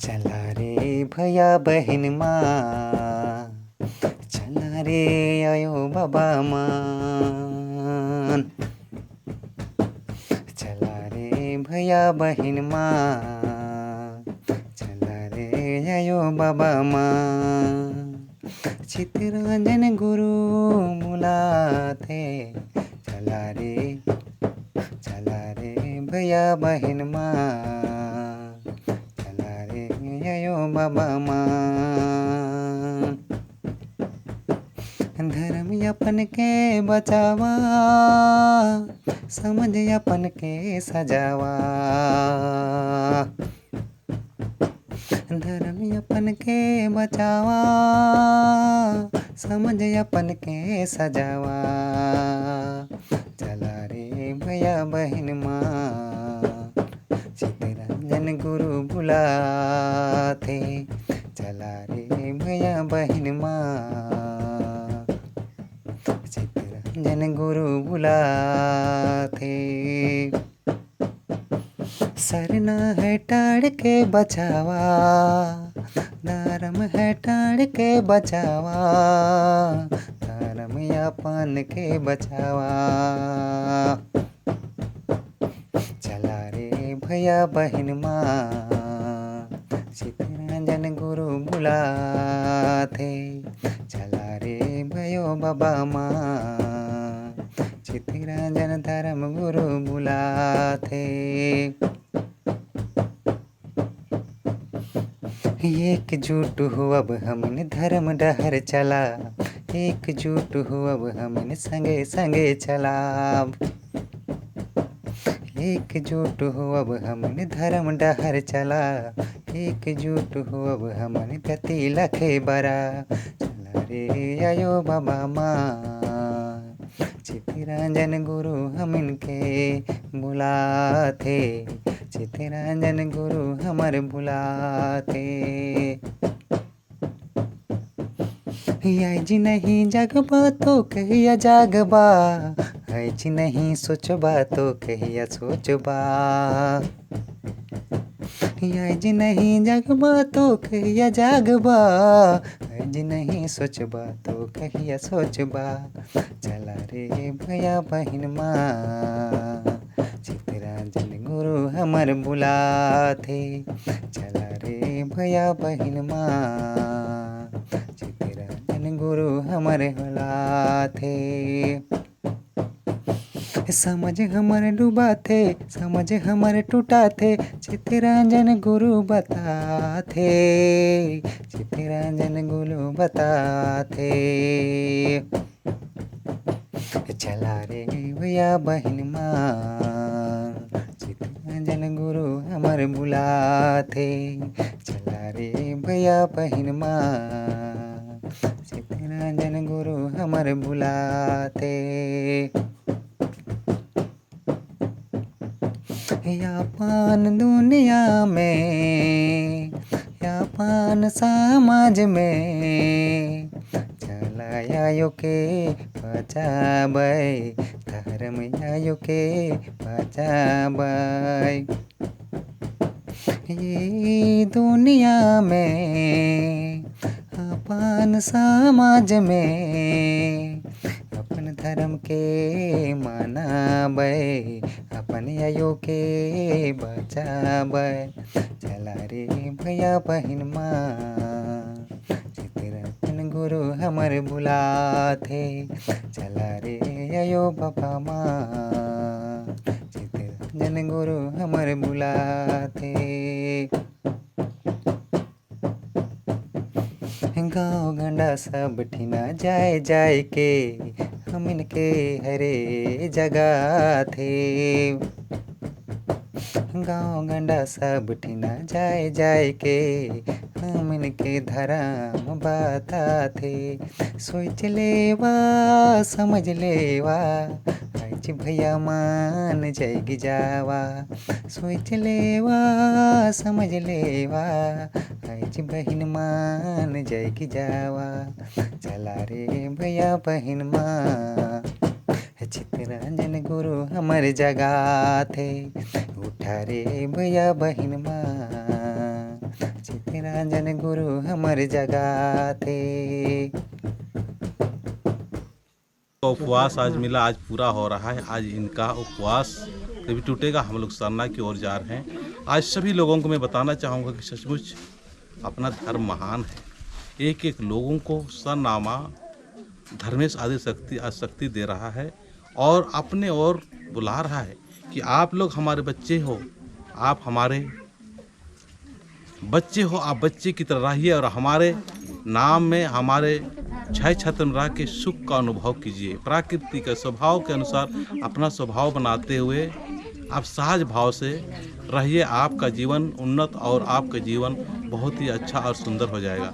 चला रे भैया बहन माँ, चला रे आयो बाबा मान। चला रे भैया बहन माँ, चला रे आयो बाबा माँ। चितरंजन गुरु बुलाते, चला रे भैया बहन माँ, चला रे आयो बाबा माँ। धर्म अपन के बचावा, समझ अपन के सजावा। धर्म अपन के बचावा, समझ अपन के सजावा। चला रे भैया बहन माँ, चितरंजन गुरु बुलाते। बहिन माँ, चितरंजन गुरु बुलाथे। सरना है टाड़ के बचावा, धर्म है टाड़ के बचावा, धर्म अपन के बचावा। चला रे भैया बहिन माँ, चितरंजन गुरु बुलाथे। चला रे भयो बाबा माँ, चितरंजन धर्म गुरु बुलाथे। एकजुट हो अब हमन धर्म डहर चला, एकजुट हो अब हमन संगे संगे चला। एकजुट हो अब हमन धर्म डहर चला, एकजुट हो अब हमन गति लखे बरा। चला रे आयो बाबा माँ, चितरंजन गुरु हमन के बुलाथे, चितरंजन गुरु हमर बुलाथे। आज नहीं जागबा तो कहिया जागबा, आज नहीं सोचबा तो कहिया सोचबा। आज नहीं जागबा तो कहिया जागबा, आज नहीं सोचबा तो कहिया सोचबा। चला रे भैया बहिन माँ, चितरंजन गुरु हमर बुलाथे। चला रे भैया बहिन माँ, चितरंजन गुरु हमर बुलाथे। समझ हमर डूबाथे, समझ हमर टूटाथे, चितरंजन गुरु बताथे, चितरंजन गुरु बताथे। चला रे भैया बहिन माँ, चितरंजन गुरु हमर बुलाथे। चला रे भैया बहिन माँ, चितरंजन गुरु हमर बुलाथे। अपन दुनिया में, अपन समाज में, चला आयो के बचाबै, धर्म आयो के बचाबै। ये दुनिया में, अपन समाज में, अपन धर्म के मनाबै, अपन आयो के बचाबै। चला रे भैया बहिन माँ, चितरंजन गुरु हमर बुलाथे। चला रे आयो बाबा माँ, चितरंजन गुरु हमर बुलाथे। गाँव गंडा सब ठिना जाए जाए के हमन के हरे जगाथे। गाँव गंडा सब ठिना जाए जाए के हमन के धर्म बताथे। सोच लेवा समझ लेवा, आज भैया मान जाएगी जावा। सोच लेवा समझ लेवा, आज बहिन मान जाएगी जावा। चला रे भैया बहिन माँ, चितरंजन गुरु हमर जगाथे। उठा रे भैया बहिन माँ, चितरंजन गुरु हमर जगाथे। उपवास आज मिला, आज पूरा हो रहा है। आज इनका उपवास कभी टूटेगा। हम लोग सरना की ओर जा रहे हैं। आज सभी लोगों को मैं बताना चाहूँगा कि सचमुच अपना धर्म महान है। एक एक लोगों को सरनामा धर्मेश आदि शक्ति आज शक्ति दे रहा है और अपने ओर बुला रहा है कि आप लोग हमारे बच्चे हो, आप हमारे बच्चे हो, आप बच्चे की तरह रहिए और हमारे नाम में हमारे छह छत्र में रह के सुख का अनुभव कीजिए। प्रकृति के स्वभाव के अनुसार अपना स्वभाव बनाते हुए आप सहज भाव से रहिए। आपका जीवन उन्नत और आपका जीवन बहुत ही अच्छा और सुंदर हो जाएगा।